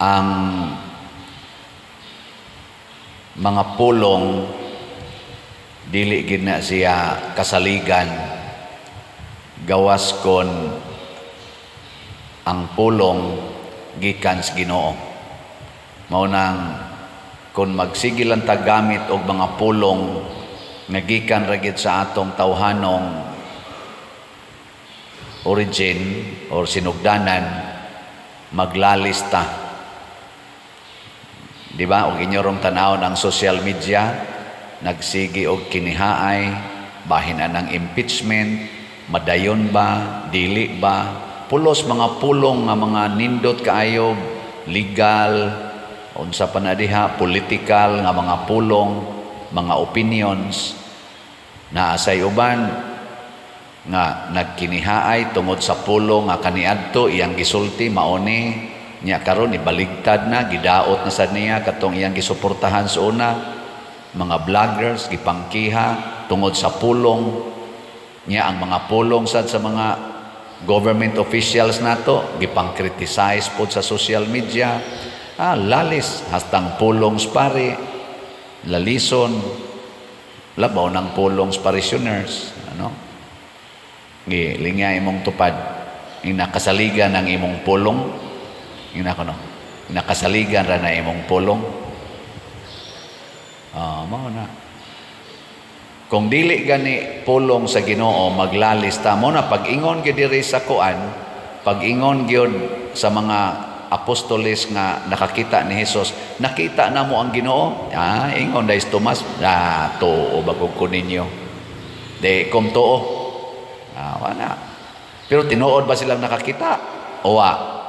Ang mga pulong, dili gid na siya kasaligan gawas kon ang pulong gikan sa Ginoo. Mao nang kung magsige lang ta gamit og mga pulong nga gikan ra gid sa atong tawhanong origin or sinugdanan, maglalis ta. Di ba? Og inyo rong tanawon ang social media, nagsige og kinihaay, bahin ang impeachment, madayon ba, dili ba, pulos mga pulong nga mga nindot kaayo, legal, unsa pa na diha, political nga mga pulong, mga opinions, naa say uban nga nagkinihaay tungod sa pulong nga kaniadto iyang gisulti mao ni niya, karon ibaligtad na, gidaot na sad niya katong iyang gisuportahan sa una. Mga vloggers gipangkiha tungod sa pulong niya. Ang mga pulong sad sa mga government officials nato gipang-criticize pod sa social media. Ah, lalis. Hastang pulong sa pare lalison, labaw ng pulong sa parishioners, ano. Gi lingya imong tupad, inakasaligan ang imong pulong. Ina ko, no, nakasaligan ra na imong pulong. Ah, mao na. Kung dili gani pulong sa Ginoo, maglalis ta mo na. Pag-ingon gyud diri sa kuan, pag-ingon gyud sa mga apostoles nga nakakita ni Jesus, "Nakita na mo ang Ginoo." Ah, ingon dahil Tomas, "Ah, tuo ba ko ninyo? Di kom tuo." Ah, wala. Pero tinuod ba silang nakakita? O wa?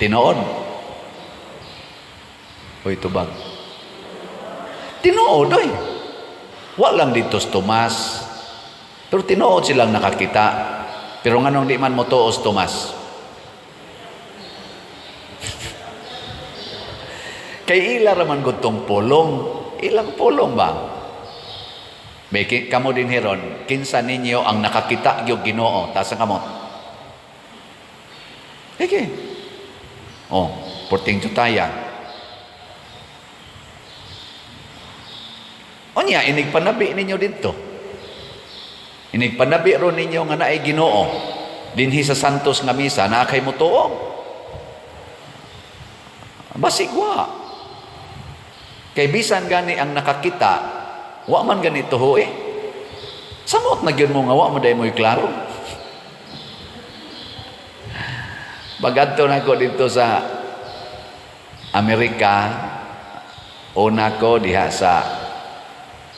Tinuod. Uy, tubag. Tinuod, oy. Wa lang dito si Tomas. Pero tinuod silang nakakita. Pero nganong di man mo tuo si Tomas? Kay ila raman gud tong pulong. Ilang pulong ba? May kamo din heron, kinsa ninyo ang nakakita gyud Ginoo? Taas ang kamot. Sige. Oh, porting tutaya. Unya, inig panabi ninyo dito. Inig panabi ron ninyo nga naay Ginoo dinhi sa Santos nga misa, naa kay motuo? Basig wa. Kay bisan gani ang nakakita, wa man gani tuho eh. Samot na gyud mo nga wa mo day mo'y klaro. Bagadto na ko dito sa Amerika, una ko diha sa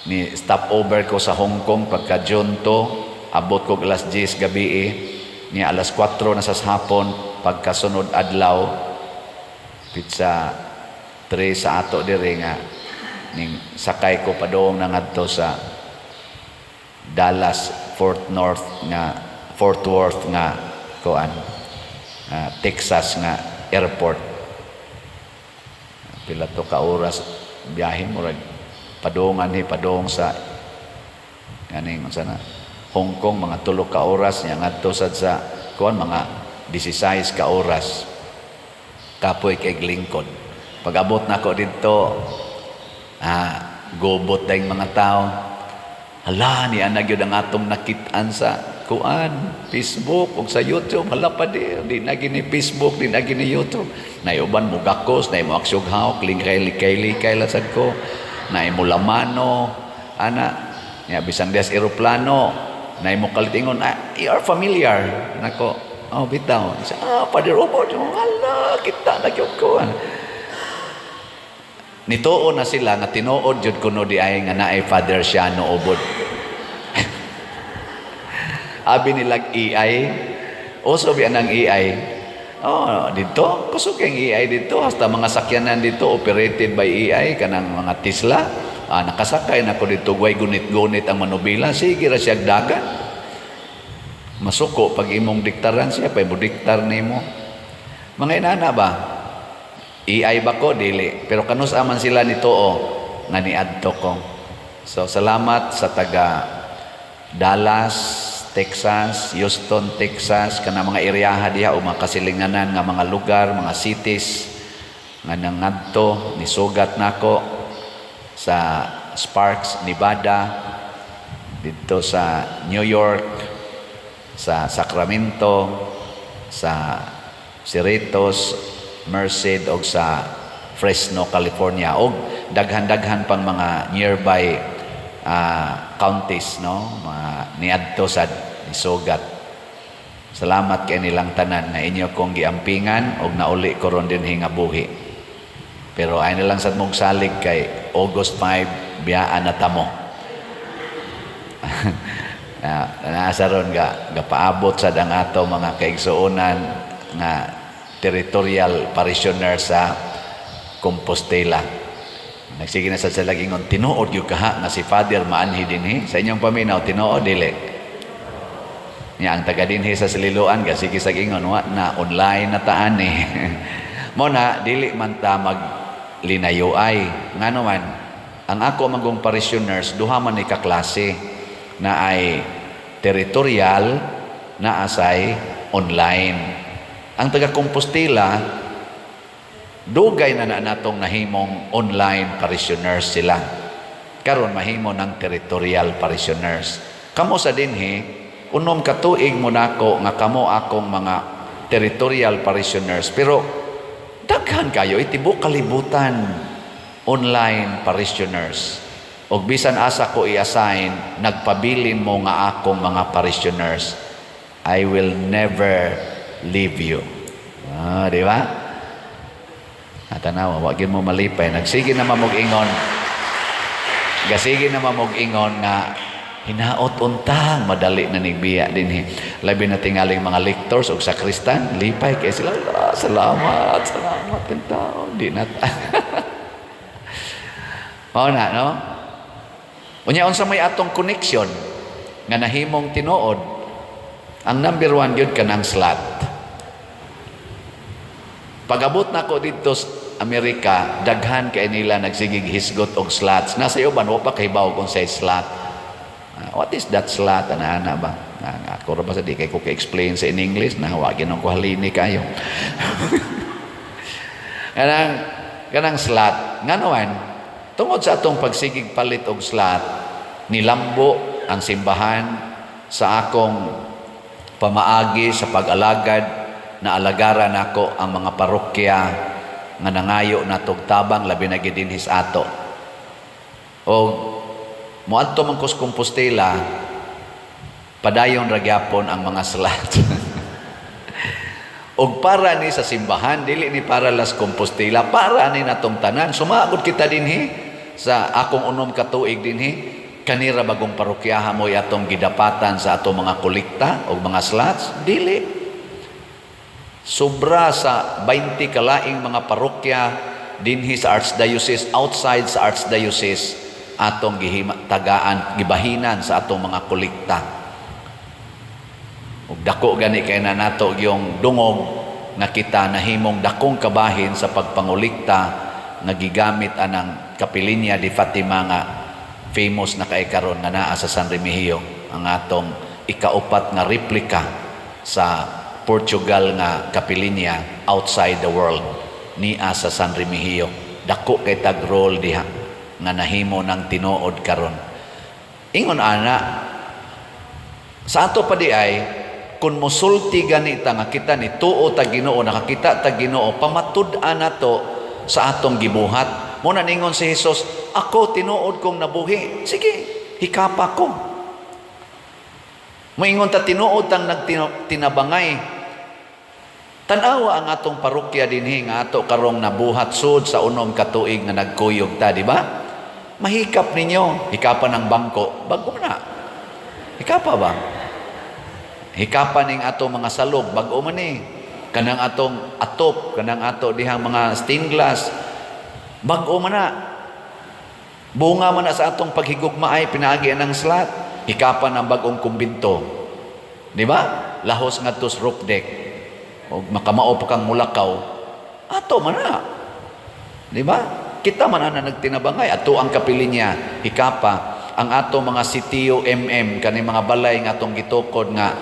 ni stopover ko sa Hong Kong pagka June 2, abot ko alas 10 gabi eh, ni alas 4 na sa hapon pagkasunod adlaw, pizza 3 sa ato diri nga ning sakay ko padung na ngadto sa Dallas Fort North nga Fort Worth nga kuan, Texas nga airport. Pila to ka oras biyahe, murag padungan ni padung sa kaning unsa na Hong Kong, mga 3 ka oras nya ngadto sad sa kuan mga 16 ka oras. Kapoy kay lingkod. Pag-abot nako didto, gobot dayong mga tao. "Hala, ni ana gyud ang atong nakit-an sa kuan, Facebook ug sa YouTube. Hala pa di, di na gini Facebook, di na gini YouTube." Nay uban mo gakos, nay mo aksyog hawk, lingkay likay likay lasad ko. Nay mo lamano, ana, ya bisan dias eroplano, nay mo kalitingon, "Ah, you are familiar." Nako, "Oh, bitaw." Sa, "Ah, Father Obot, hala, kita na gyud ko." Nituo na sila nga tinuod jud kuno di ay nga naay Father Siano Ubod. Abi nilag AI. Uso biya ng AI. Oh, dito, kusog ang AI dito. Hasta mga sakyanan dito operated by AI, kanang mga Tesla. Ah, nakasakay na ko dito, way gunit-gunit ang manubila. Sige ra siya dagan. Masuko pag imong diktaran siya, pag mo diktar nimo. Mga inana ba? AI ba ko? Dili. Pero kanus aman sila nito o nga niadto ko. So salamat sa taga Dallas, Texas, Houston, Texas, kana mga eryaha diha o mga kasilinganan nga mga lugar, mga cities nga nangadto nisugat nako sa Sparks, Nevada, didto sa New York, sa Sacramento, sa Cerritos, Merced og sa Fresno, California, og daghan-daghan pang mga nearby counties, no, mga niadto sa nisugat. Salamat kay nilang tanan nga inyo kong giampingan og nauli ko ron dinhi nga buhi. Pero ay na lang sad mong salig kay August 5 biyaan na tamo. Na nasa ron ga gapaabot sad ang ato mga kaigsuonan nga territorial parishioner sa Compostela. Nagsige na sad sila ingon, "Tinuod gyud kaha nga si Father maanhi dinhi?" Sa inyong paminaw, tinuod dili? Nya ang taga dinhi sa Sililoan ga sige sa ingon, "Wa na, online na taan eh." Mo na dili man ta mag linayuay. Ngano man ang ako manggong parishioners, duha man ni ka klase, na ay territorial, na asay online. Ang taga Compostela, dugay na na natong nahimong online parishioners sila. Karon mahimo ng territorial parishioners. Kamo sa dinhi, 6 ka tuig mo nako nga kamo akong mga territorial parishioners, pero daghan kayo itibok kalibutan online parishioners. Og bisan asa ko i-assign, nagpabilin mo nga akong mga parishioners. I will never leave you. Ah, di ba? Tanawa, wa gyud mo malipay. Nagsige na mamog ingon. Gasige na mamog ingon nga hinaot untang madali na ning biya dinhi. Labi na tingaling mga lectors og sakristan, lipay kay sila. "Ah, salamat, salamat tao. Di na." Mao na, no? Unya, unsa may atong connection nga nahimong tinuod? Ang number one gyud kanang slot. Pag-abot nako didto sa Amerika, daghan kay nila nagsigig hisgot og slots. Nasa uban wa pa kahibaw kung say slot. Ah, what is that slot? Ana-ana ba? Ah, ako ra ba sa di kay ko ka-explain sa in English na wa gyud ko halini kayo. Kanang slot. Ngano man, tungod sa atong pagsigig palit og slot, nilambo ang simbahan sa akong pamaagi sa pag-alagad na alagaran nako ang mga parokya nga nangayo natog tabang, labi na gid dinhi sa ato. Og moadto man ko sa Compostela, padayon ra gyapon ang mga slot. Og para ni sa simbahan, dili ni para las Compostela, para ni natong tanan. Sumagod kita dinhi sa akong 6 ka tuig dinhi, kanira bagong parokyaha mo atong gidapatan sa atong mga kolekta o mga slots, dili. Sobra sa 20 kalaing mga parokya dinhi sa Archdiocese, outside sa Archdiocese, atong gihima, tagaan, gibahinan sa atong mga kolekta. Ug dako gani kay na nato yung dungog nga kita nahimong dakong kabahin sa pagpangolekta nga gigamit anang Kapilinya di Fatima nga famous na kay karon nga naa sa San Remigio, ang atong ikaupat nga replika sa Portugal nga kapilinya outside the world, nia sa San Remigio. Dako kay tag role diha nga nahimo ng tinuod karon. Ingon ana sa ato pa di ay kung musulti ganita nga kita ni tuo ta Ginoo, nakakita ta Ginoo, pamatud-an nato sa atong gibuhat. Mo na ningon si Jesus, "Ako tinuod kong nabuhi. Sige, hikapa ko." Moingon ta tinuod tang nagtinabangay. Tan-awa ang atong parokya dinhi nga ato karong nabuhat sud sa 6 ka tuig nga nagkuyog ta, di ba? Mahikap ninyo, hikapan ng bangko, bag-o na. Hikapa ba? Hikapan ning ato mga salog, bag-o man ni. Kanang atong atop, kanang ato dihang mga stained glass, bag-o man na. Bunga man na sa atong paghigugma ay pinaagi ng slot. Hikapan ang bag-ong kumbinto. Di ba? Lahos ngadto sa roof deck. O makamao pa kang mulakaw. Ato man na. Di ba? Kita man na nagtinabangay. Ato ang kapilinya. Hikapa. Ang ato mga sitio MM, kani mga balay nga atong gitukod nga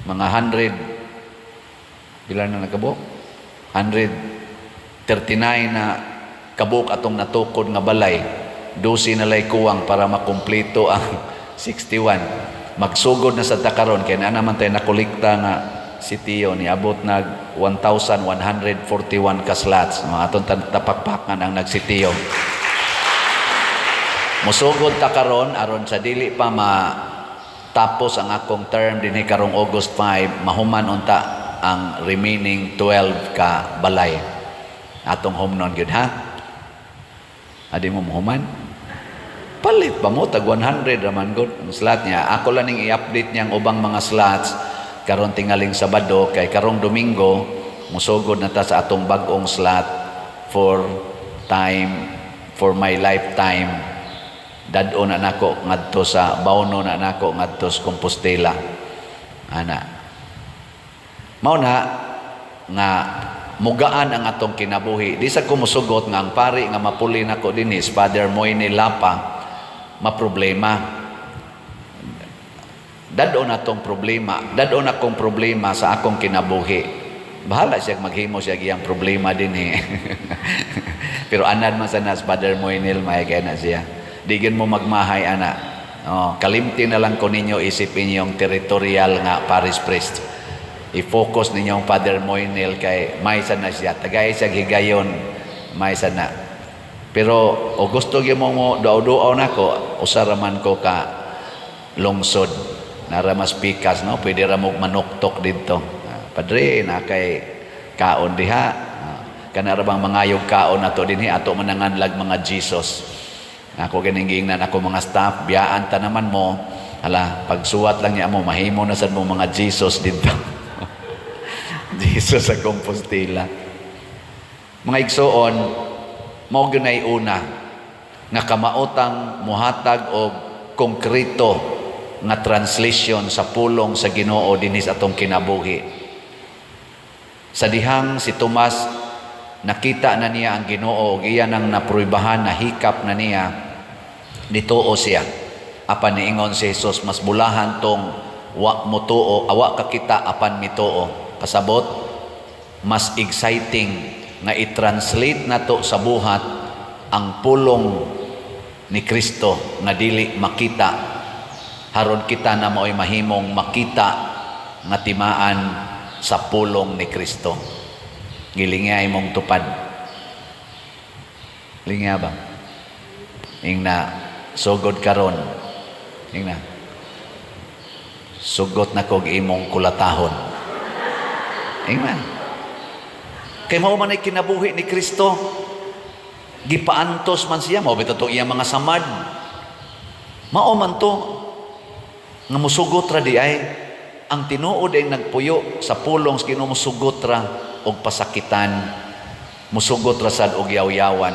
mga 100, pila na nagkabuok? 139 na kabuok atong natukod nga balay. 12 na lay kuwang para makumpleto ang 61. Magsugod na sa ta karon kay naa naman tayo nakolekta nga sitio, niabot nag 1,141 ka slots. Mga atong tapakpakan ang nagsitio. Musugod ta karon aron sa dili pa matapos ang akong term dinhi karong August 5, mahuman unta ang remaining 12 ka balay. Atong humnon gyud, ha. Adi mo mahuman? Palit ba mo tag 100 raman gud ang slot niya. Ako lang ning i-update niyang ubang mga slots karon tingaling Sabado, kay karong Domingo musugod na ta sa atong bag-ong slot for time for my lifetime. Dad-on na nako ngadto sa Bauno na nako ngadto sa Compostela ana. Mao na nga mugaan ang atong kinabuhi. Di sa ko musugot nga ang pari nga mapuli nako dinhi, Father Moine Lapa, maproblema. Dad-on atong problema, dad-on akong problema sa akong kinabuhi. Bahala siya maghimo siya iyang problema dinhi. Pero anad man sa nas Father Moinel, may kay na siya. Di gyud mo magmahay ana. Oh, kalimti na lang ko ninyo isip inyong territorial nga parish priest. I-focus ninyo ang Father Moinel kay may sa na siya. Tagay siya higayon, may sa na. Pero o gusto gyud mo mo duaw-duaw nako, usa ra man ko ka lungsod. Nara mas pikas, no? Pwede ra mo manuktok didto. Ah, Padre, na kay kaon diha. Ah, kana ra bang mangayog kaon nato dinhi, ato mananganlag mga Jesus. Ako ganing giingnan ako mga staff, biyaan ta naman mo. Hala, pagsuwat lang niya mo, mahimo na sad mo mga Jesus didto. Jesus sa Compostela. Mga igsoon, mao gyud una nga kamaotang muhatag og konkreto nga translation sa pulong sa Ginoo dinhi sa atong kinabuhi. Sa dihang si Tomas nakita na niya ang Ginoo ug iya nang napruibahan, nahikap na niya, nituo siya. Apan niingon si Jesus, "Mas bulahan tong wa mo tuo, awa ka kita apan mituo." Pasabot, mas exciting nga i-translate nato sa buhat ang pulong ni Kristo nga dili makita, haron kita na mao'y mahimong makita nga timaan sa pulong ni Kristo. Gilingay mong tupad. Lingya ba? Ingna, sugod karon. Ingna. Sugot na kog imong kulatahon. Ingna. Kay mao man ay kinabuhi ni Kristo. Gipaantos man siya, mao bitaw tong iyang mga samad. Mao man to nga musugot ra di ay ang tinuod ay nagpuyo sa pulong sa Ginoo, musugot ra og pasakitan, musugot ra sad og yaw-yawan.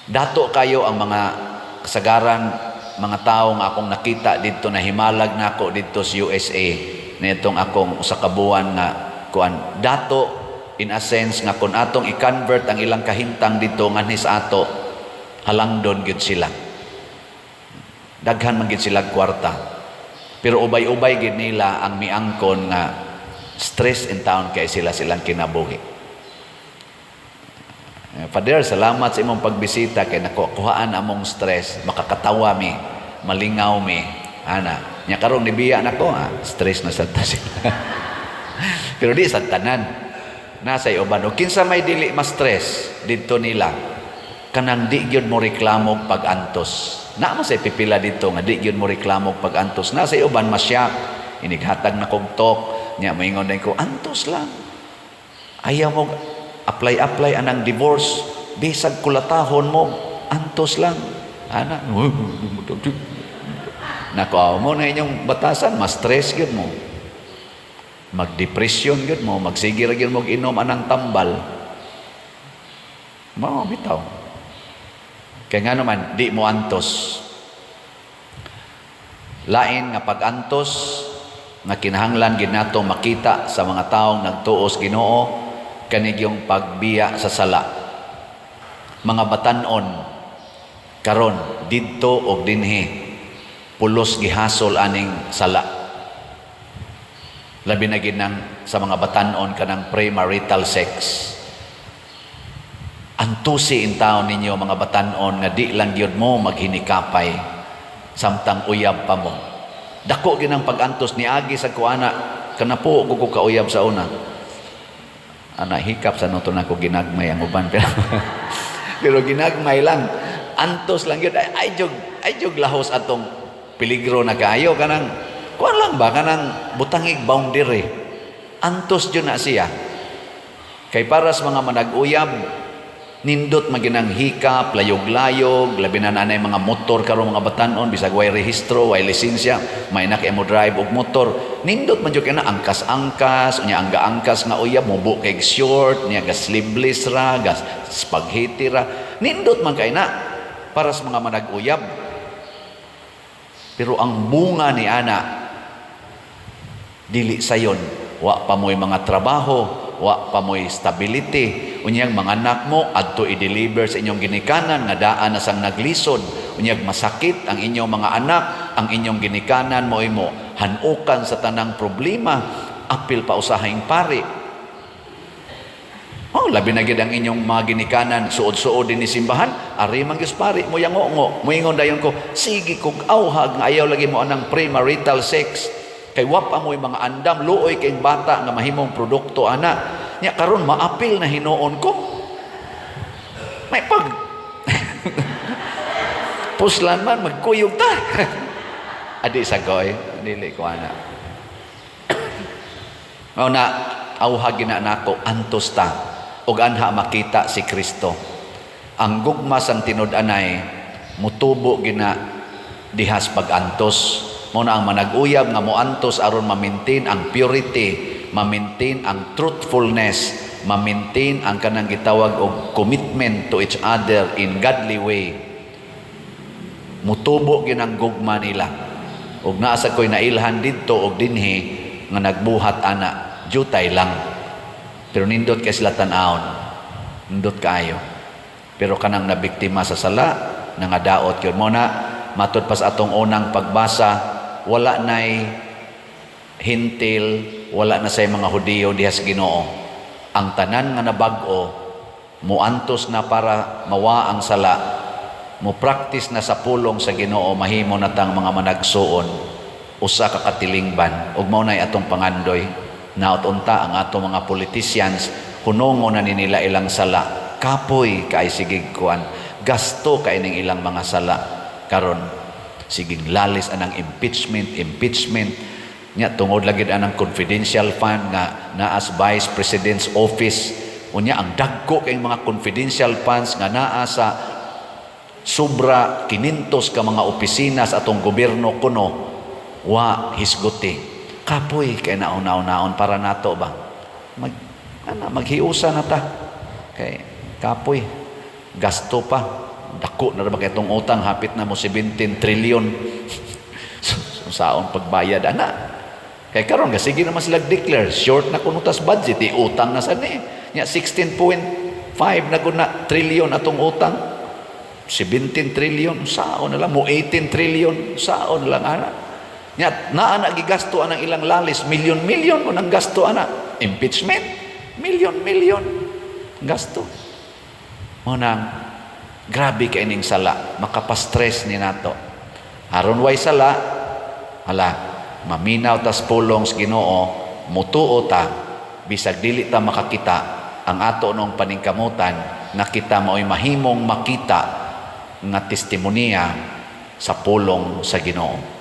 Dato kayo ang mga kasagaran mga tao nga akong nakita didto, na himalag nako didto sa USA nitong akong usa ka buwan nga kuan. Dato in a sense nga kung atong i-convert ang ilang kahimtang didto nganhi sa ato, halangdon gyud sila. Daghan man gyud sila kwarta, pero ubay-ubay gyud nila ang miangkon nga stress in town kay sila silang kinabuhi. "Father, salamat sa imong pagbisita kay nakuhaan among stress, makakatawa mi, malingaw mi." Ana, nya karon nibiya nako, ah, stress na sad ta sila. Pero di sa tanan. Nasa uban o kinsa may dili ma-stress didto nila, kanang di gyud mo reklamo pag-antos. Na mo sa pipila didto nga di gyud mo reklamo pag-antos. Nasa uban masyak, inighatag na kog talk, nya moingon din ko, "Antos lang. Ayaw mo apply apply anang divorce, bisag kulatahon mo, antos lang." Ana. Nako, mo na inyong batasan, ma-stress gyud mo. Magdepression gyud mo, magsige ra gyud mo inom anang tambal. Mao bitaw. Kaya nga naman, di mo antos. Lain nga pag-antos nga kinahanglan gid nato makita sa mga taong nagtuos Ginoo, kanigyong pagbiya sa sala. Mga batanon, Karon didto og dinhi, pulos gihasol aning sala. Labi na gid nang sa mga batanon, kanang premarital sex. Antusi intaon ninyo, mga batanon, nga di lang gyud mo maghinikapay samtang uyab pa mo. Dako gyud ang pag-antos niagi sa kuana kanapo ko kauyab sa una. Ana, hikap sa nuto na ko, ginagmay ang uban, pero ginagmay lang. Antos lang gyud ay, ay jog ay jog lahos atong peligro na kaayo, kanang kuan lang ba, kanang butangig boundary. Antos jud na siya kay para sa mga manag-uyab, nindot maginang hikap, layog-layog, labi na anay mga motor karon, mga batanon, bisag way rehistro, way lisensya, may na kay mo drive og motor. Nindot man jud kay na angkas-angkas, unya ang gaangkas nga uyab mubo kay short, niya ga sleeveless ra, ga spaghetti ra. Nindot man kay na para sa mga manag-uyab. Pero ang bunga ni ana dili sayon, wa pa mo'y mga trabaho, wa pa mo'y stability. Unyang mga anak mo adto i-deliver sa inyong ginikanan nga daan na sang naglisod. Unyag masakit ang inyong mga anak, ang inyong ginikanan mo imo hanukan sa tanang problema, apil pa usahing pari. Oh, labi na gid ang inyong mga ginikanan, suod-suod din ni simbahan, ari man gyud pari mo yango moingon dayon ko, sige kog awhag nga ayaw lagi mo anang premarital sex. Kay wa pa mo'y mga andam, luoy kay bata nga mahimong produkto ana. Nya karon maapil na hinuon ko. May pag puslan man magkuyog ta. Adi sa koy, dili ko ana. Mao na awhag gina nako, antos ta ug anha makita si Kristo. Ang gugma sang tinud-anay mutubo gina dihas pag-antos. Mao na ang manag-uyab nga moantos aron ma-maintain ang purity, ma-maintain ang truthfulness, ma-maintain ang kanang gitawag og commitment to each other in godly way. Mutubo gyud ang gugma nila. Ug naa sa ko'y nailhan didto og dinhi nga nagbuhat ana, jutay lang. Pero nindot kay sila tan-awon. Nindot kaayo. Pero kanang nabiktima sa sala, nangadaot yun. Mao na, matud pa sa atong unang pagbasa, wala na'y Hentil, wala na say mga Hudiyo diha sa Ginoo. Ang tanan nga nabag-o, muantos na para mawa ang sala, mo practice na sa pulong sa Ginoo, mahimo na tang mga managsuon, usa ka katilingban. Ug mao nay atong pangandoy. Naot unta ang atong mga politicians, hunongo na ni nila ilang sala. Kapoy kay sigig kuan, gasto kay ning ilang mga sala. Karon sigig lalis anang impeachment, impeachment. Nya tungod lagi anang confidential fund nga naa sa Vice President's Office. Unya ang dagko kay mga confidential funds nga naa sa sobra 500 ka mga opisina sa atong gobyerno kuno wa hisguti. Kapoy kay naon-naon para nato ba, mag ana, maghiusa na ta kay kapoy, gasto pa. Dako na ra ba kay itong utang, hapit na mo 17 trillion. Saon pagbayad ana? Kay karon ga sige naman sila declare short na kuno tas budget, utang na sa ni nya. 16.5 na kuna trillion atong utang, 17 trillion, saon na lang mo 18 trillion, saon na lang ana? Nya naa na gigasto anang ilang lalis, milyon-milyon mo nang gasto ana. Impeachment, milyon-milyon gasto. Mo nang grabe kay ning sala, makapastress ni nato. Aron way sala, hala, maminaw tas pulong sa Ginoo, mutuo ta bisag dili ta makakita. Ang ato nung paningkamutan nga kita mao'y mahimong makita nga testimonya sa pulong sa Ginoo.